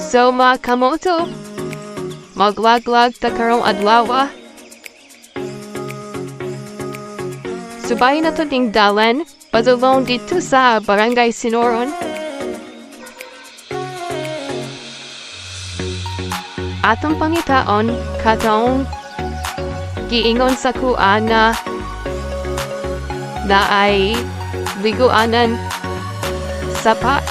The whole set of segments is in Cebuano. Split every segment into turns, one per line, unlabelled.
So mga kamoto, maglaglag ta karong adlaw. Subayin nato ning dalan padulong didto sa Barangay Senoron. Atong pangitaon katong giingon sa kuan na naay liguanan sapa.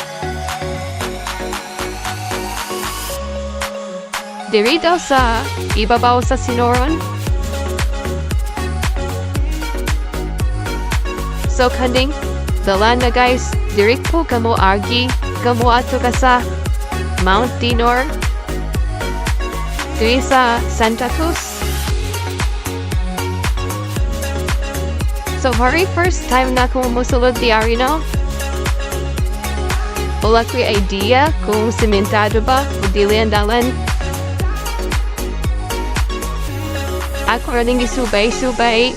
Diri daw sa ibabaw sa Senoron. So kaning dalan na, guys, diri ko kamo argi, kamo ato ka sa Mount Dinor. Diri sa Santa Cruz. So very first time na ko mosulod diari, no? Wala ko'y idea kung simentado ba o dili ang dalan. Ako ra ning gisubay-subay.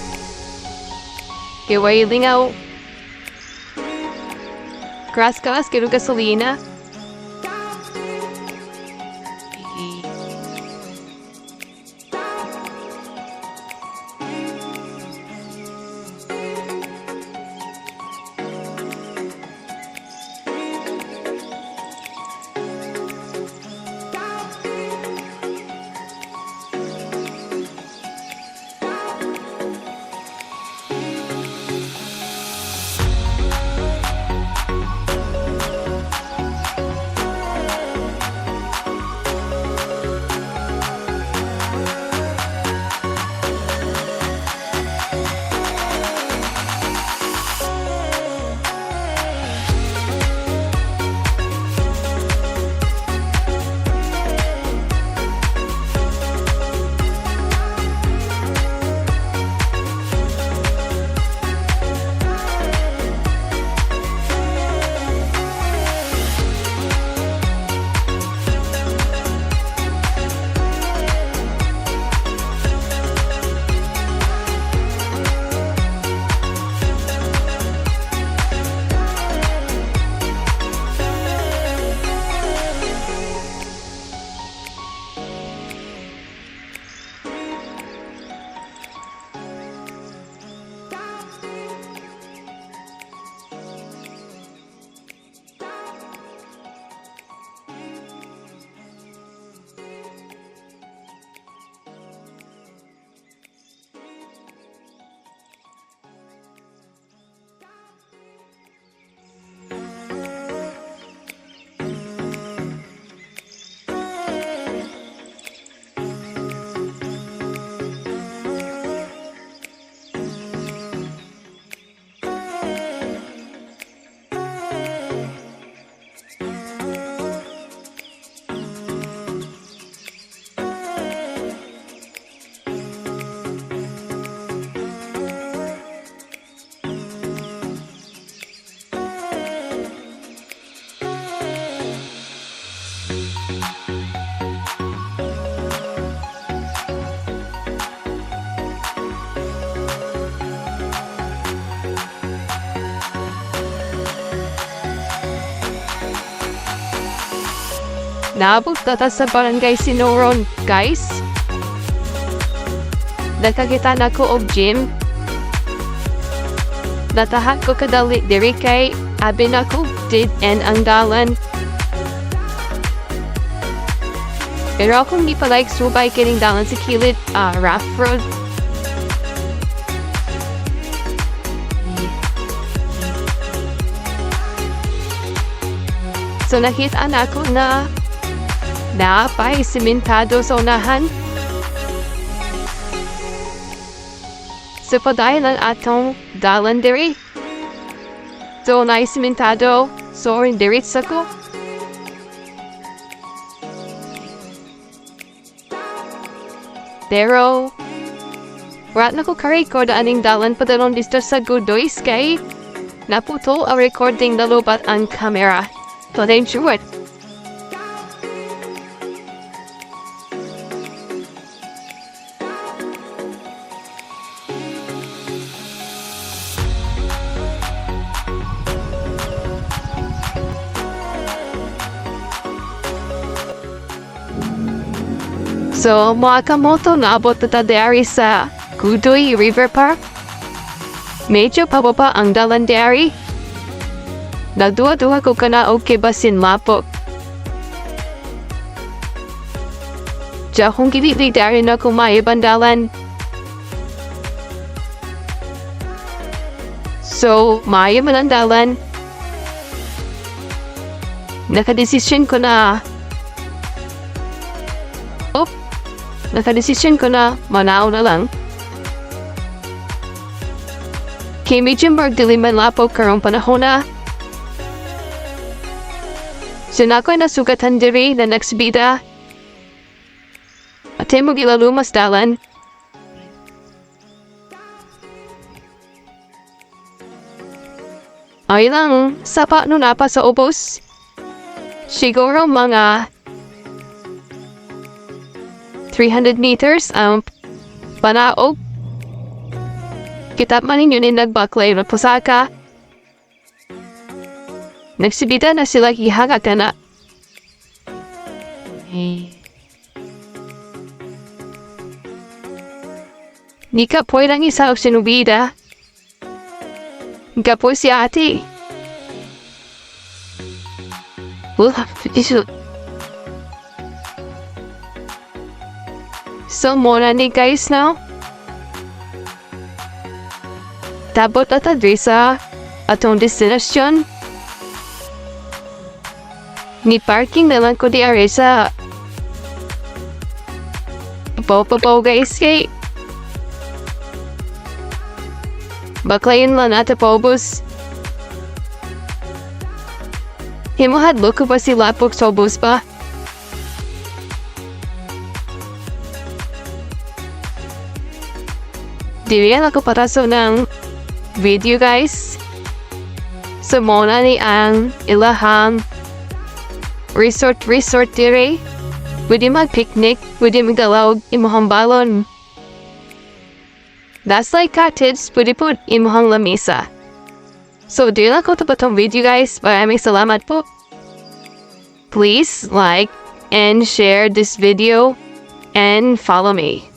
Kay way lingaw. Gas-gas, kay gasolina. Naabot na ta sa Barangay Senoron, guys. Nakakita na ko og gym. Natahak ko kadali diri kay abi nako dead end ang dalan. Pero akong gipalike subay kining dalan sa kilid, rough road. So nakita na ako na naapay simentado sa unahan. So padayon ang atong dalan diri. So naay simentado, so diretso ko. Pero wala na ko ka-record aning dalan padulong dito sa Gudoys kay naputol ang recording, nalobat ang camera. So then sure. So, mga kamoto, naabot na ta diri sa Gudoy River Park. Medyo pababa ang dalan diri. Nagduha-duha ko kana og kay basin lapok. Diya kung gilili dari na kung maiban dalan. So, maayo man ang dalan. Nakadesisyon ko na. Oh, nakadesisyon ko na manaw na lang. Kay medyo dili man lapok karong panahon na. So na ako'y nasugatan diri na nagsibida. Ate mo gilalumas dalan. Ay lang, sapa no napa sa ubos. Siguro mga 300 meters ang panaog. Kita man ninyo ni nagbaklay na pusaka. Nagsibida na sila gihaga ka na. Nika poy lang isa og sinubida. Kapoy si ate. So, muna ni guys now. Tabot at adresa atong destinasyon. Ni parking na lang ko di are sa pabaw guys, kay baklayin lang natin paubos. Himuhadlok ko ba si lapok sa ubos ba? Dili ako pataso ng video, guys. So muna ni ang ilahang resort dire. Pwede mag-picnic, pwede magdala og imuhang balon. That's like cottage, pwede po imuhang lamisa. So, di lang ko to tong video, guys. Maraming salamat po. Please like and share this video and follow me.